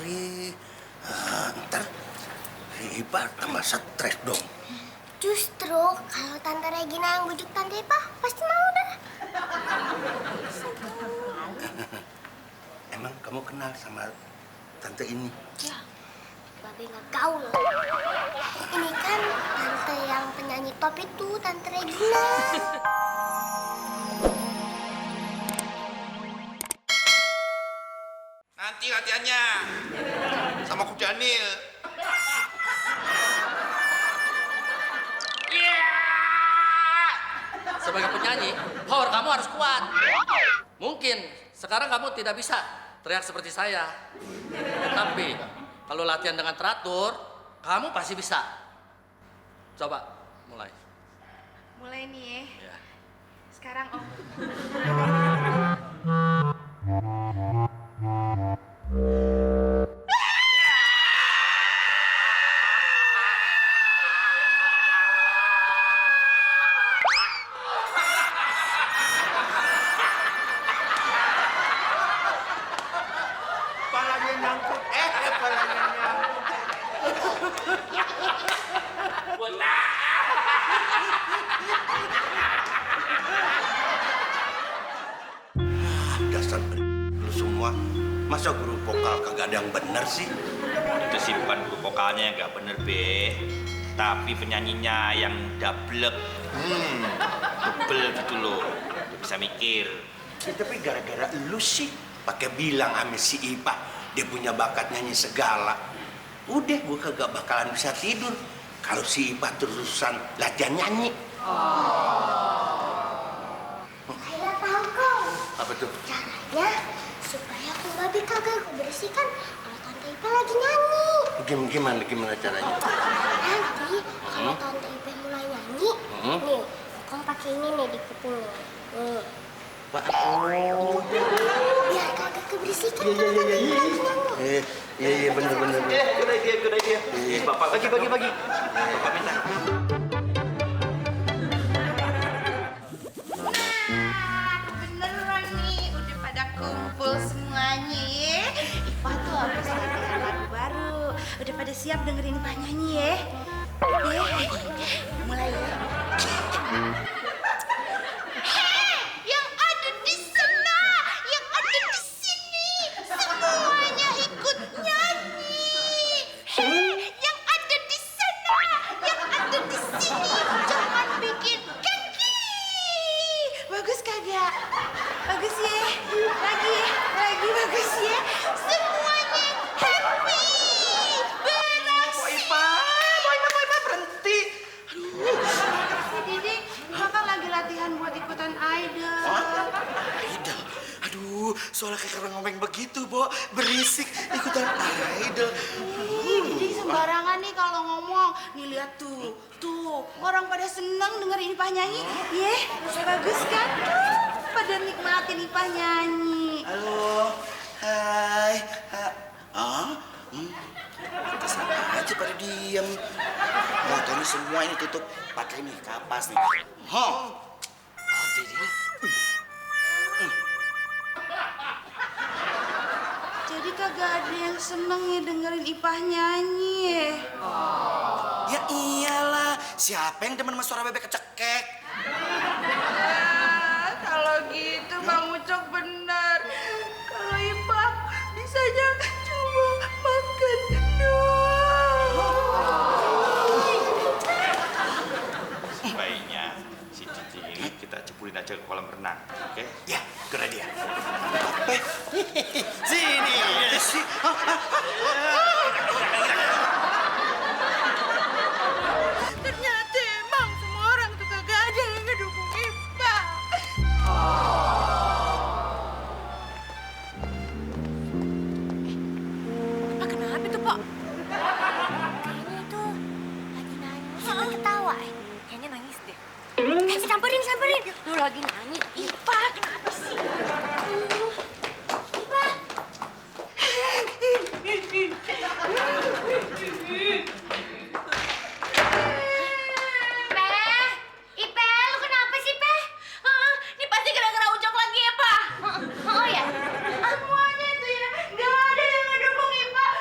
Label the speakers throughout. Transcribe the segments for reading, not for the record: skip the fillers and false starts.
Speaker 1: kali. Ntar si Ipa tambah stres dong.
Speaker 2: Justru kalau Tante Regina yang bujuk Tante Ipa, pasti mau dah.
Speaker 1: Emang kamu kenal sama tante ini?
Speaker 2: Ya, Babe nggak gaul. Ini kan tante yang penyanyi top itu, Tante Regina.
Speaker 3: Nanti latihannya sama Coach Daniel.
Speaker 4: Sebagai penyanyi, power kamu harus kuat. Mungkin sekarang kamu tidak bisa teriak seperti saya. Tapi kalau latihan dengan teratur, kamu pasti bisa. Coba mulai.
Speaker 5: Mulai nih ya.
Speaker 4: Ya.
Speaker 5: Sekarang Om.
Speaker 3: Palanya nyangkut. Palanya nyangkut.
Speaker 1: Dasar lu semua. Masa guru vokal kagak ada yang bener sih?
Speaker 3: Itu sih bukan guru vokalnya yang nggak bener, Be. Tapi penyanyinya yang dablek. Double gitu loh. Nggak bisa mikir.
Speaker 1: Ya, tapi gara-gara lu sih pakai bilang sama si Ipa dia punya bakat nyanyi segala. Udah gua kagak bakalan bisa tidur kalau si Ipa terusan latihan nyanyi.
Speaker 2: Ayo tahu kok.
Speaker 1: Apa tuh?
Speaker 2: Caranya supaya aku Babe kagak kebersihan kalau Tante Ipa lagi nyanyi.
Speaker 1: Gimana caranya?
Speaker 2: Nanti kalau Tante Ipa mulai nyanyi, nih, kamu pakai ini nih di kuping. Nih.
Speaker 1: Pak,
Speaker 2: Biar kagak kebersihan kalau Tante Ipa lagi nyanyi.
Speaker 1: iya bener.
Speaker 3: Good idea. Bapak bagi. Bapak minta.
Speaker 5: Beneran nih, udah pada kumpul semuanya ya. Ipa tuh habis latihan lagu baru. Udah pada siap dengerin Ipa nyanyi ya. Mulai ya. Hei, yang ada di sana, yang ada di sini, semuanya ikut nyanyi. Hei, yang ada di sana, yang ada di sini, jangan bikin keki. Bagus kagak? Bagus ya? Lagi bagus ya? Semuanya happy, beraksi.
Speaker 3: Ipa, berhenti.
Speaker 5: Si Didi, Kakak lagi latihan buat ikutan idol.
Speaker 3: Idol. Aduh, soalnya kayak orang ngomong begitu, Bo. Berisik ikutan idol.
Speaker 5: Didi sembarangan nih kalau ngomong. Nih lihat tuh, orang pada seneng dengerin Ipa nyanyi. Bagus kan? Pada nikmatin Ipa nyanyi.
Speaker 3: Halo. Hai. Kesan aja pada diem. Motornya semua ini tutup pakai nih kapas nih. Jadi
Speaker 5: Jadi kagak ada yang seneng ya dengerin Ipah nyanyi ya?
Speaker 3: ya iyalah, siapa yang demen sama suara bebek kecekek?
Speaker 5: Kalau gitu Bang Ucok bener. Kalau Ipah bisanya cuma makan doang.
Speaker 3: Sebaiknya si Cici ini kita cepurin aja ke kolam renang, oke?
Speaker 1: Ya, good idea.
Speaker 3: Sini.
Speaker 5: Ternyata emang semua orang tuh kagak ada yang ngedukung Ipah. Pak, kenapa tuh, Pak?
Speaker 2: Kayaknya itu lagi nangis sama ketawa.
Speaker 6: Kayaknya nangis deh.
Speaker 2: Samperin.
Speaker 6: Lu lagi nyanyi.
Speaker 5: Ipah, kenapa sih?
Speaker 6: Ipe, lu kenapa sih, Pe? Ini pasti gara-gara Ucok lagi ya, Pak? Oh ya?
Speaker 5: Semuanya tuh ya, gak ada yang ngedukung Ipah.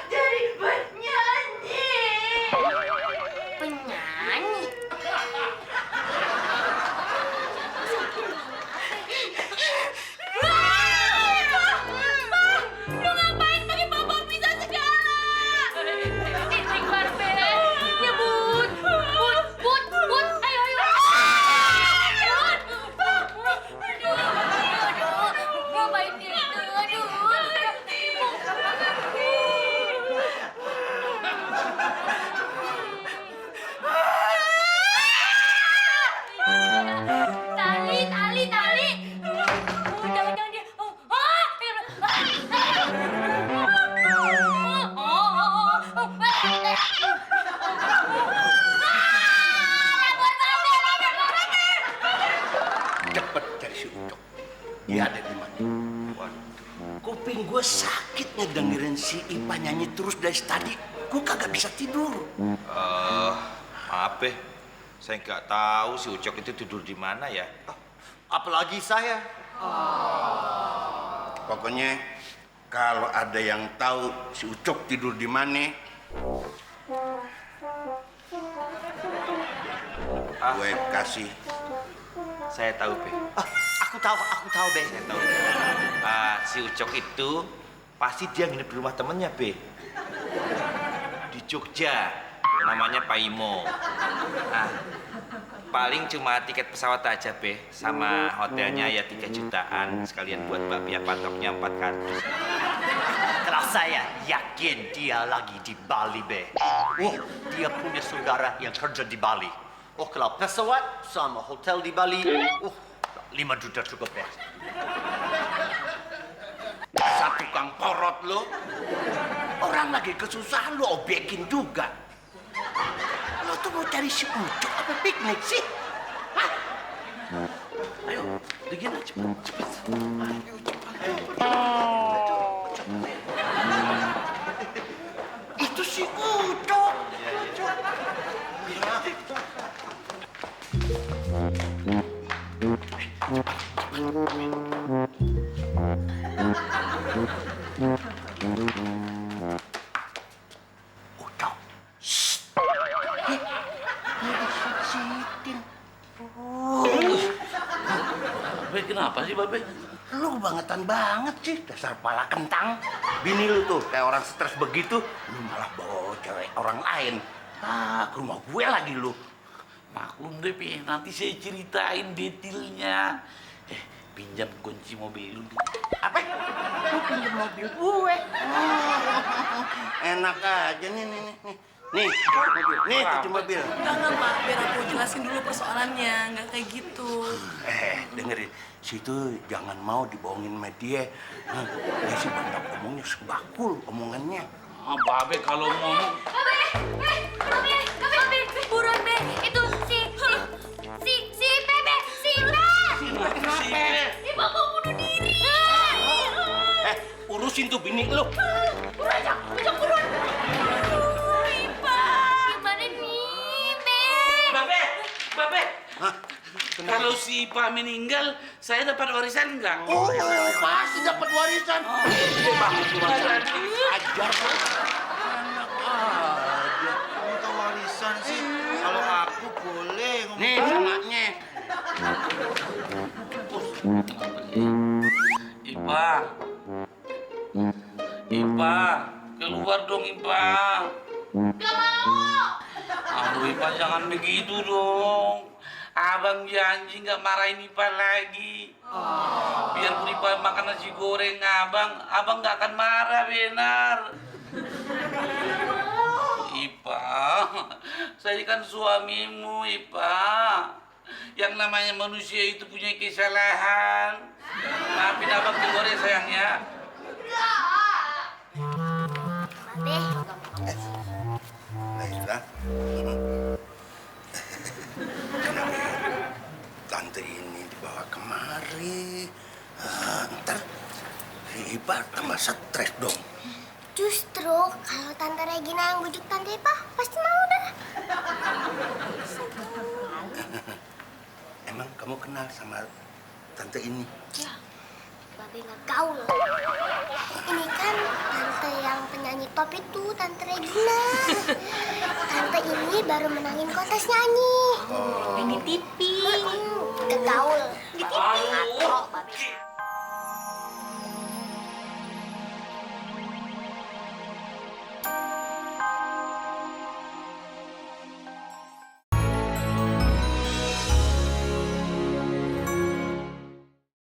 Speaker 1: Dia ada di mana? Kuping gue sakit ngedengerin si Ipa nyanyi terus dari tadi. Gue kagak bisa tidur.
Speaker 3: Maaf, Be. Saya nggak tahu si Ucok itu tidur di mana ya.
Speaker 7: Apalagi saya.
Speaker 1: Pokoknya kalau ada yang tahu si Ucok tidur di mana, gue kasih.
Speaker 3: Saya tahu, Be.
Speaker 7: Aku tahu, Be.
Speaker 3: Saya tahu. Si Ucok itu pasti dia nginep di rumah temennya, Be. Di Jogja, namanya Pak Imo. Paling cuma tiket pesawat aja, Be. Sama hotelnya ya 3 jutaan. Sekalian buat Mbak Pia patoknya 4 kardus.
Speaker 7: Kalau saya yakin dia lagi di Bali, Be. Dia punya saudara yang kerja di Bali. Kalau pesawat sama hotel di Bali, 5 juta cukup, Be.
Speaker 1: Dasar tukang porot lo. Orang lagi kesusahan lo obekin juga. Lo tuh mau cari si Ucok apa piknik sih? Hah? Ayo, begini cepet. Ayo, cepet. Itu si Ucok. Ucok. Shh.
Speaker 4: Babe, kenapa sih, Babe?
Speaker 1: Lu bangetan banget sih, dasar pala kentang. Bini lu tuh kayak orang stres begitu, lu malah bawa cewek orang lain. Ke rumah gue lagi lu.
Speaker 8: Maklum deh, Pi. Nanti saya ceritain detailnya. Pinjam kunci mobil lu.
Speaker 1: Apa? Lu pinjam mobil gue? Enak aja nih. Nih, kunci mobil.
Speaker 9: Enggak, Pak. Biar aku jelasin dulu persoalannya. Nggak kayak gitu.
Speaker 1: Dengerin. Situ jangan mau dibohongin sama dia. Dia sih banyak omongnya, sebakul omongannya.
Speaker 8: Babe kalau ngomong...
Speaker 6: Babe, buruan, Be. Itu si Bebe, si Ipa. Ipa mau bunuh diri.
Speaker 1: Urusin tuh bini lu.
Speaker 6: Buruan, buruan. Ipa. Gimana nih, Be?
Speaker 8: Babe.
Speaker 1: Hah?
Speaker 8: Kalau si Ipa meninggal, saya dapat warisan nggak?
Speaker 1: Oh, pasti dapat warisan. Gede banget tuh warisan. Ajar kan? Enak aja.
Speaker 7: Minta warisan sih. Kalau aku boleh ngomong.
Speaker 1: Nih, anaknya.
Speaker 8: Ipa, keluar dong, Ipa.
Speaker 6: Gak mau.
Speaker 8: Aduh, Ipa jangan begitu dong. Abang janji nggak marahin Ipa lagi. Biarpun Ipa makan nasi goreng abang nggak akan marah, benar. Ipa, saya kan suamimu, Ipa. Yang namanya manusia itu punya kesalahan. Maafin abang keluar ya, sayangnya.
Speaker 2: Babe,
Speaker 1: Laila. Kenapa tante ini dibawa kemari? Ntar si Ipa tambah stres dong.
Speaker 2: justru kalau Tante Regina yang bujuk Tante Ipa, pasti mau dah.
Speaker 1: Emang kamu kenal sama tante ini?
Speaker 2: Ya, Babe nggak gaul. Ini kan tante yang penyanyi top itu, Tante Regina. Tante ini baru menangin kontes nyanyi.
Speaker 9: Yang di TV.
Speaker 2: Nggak gaul.
Speaker 8: Aduh,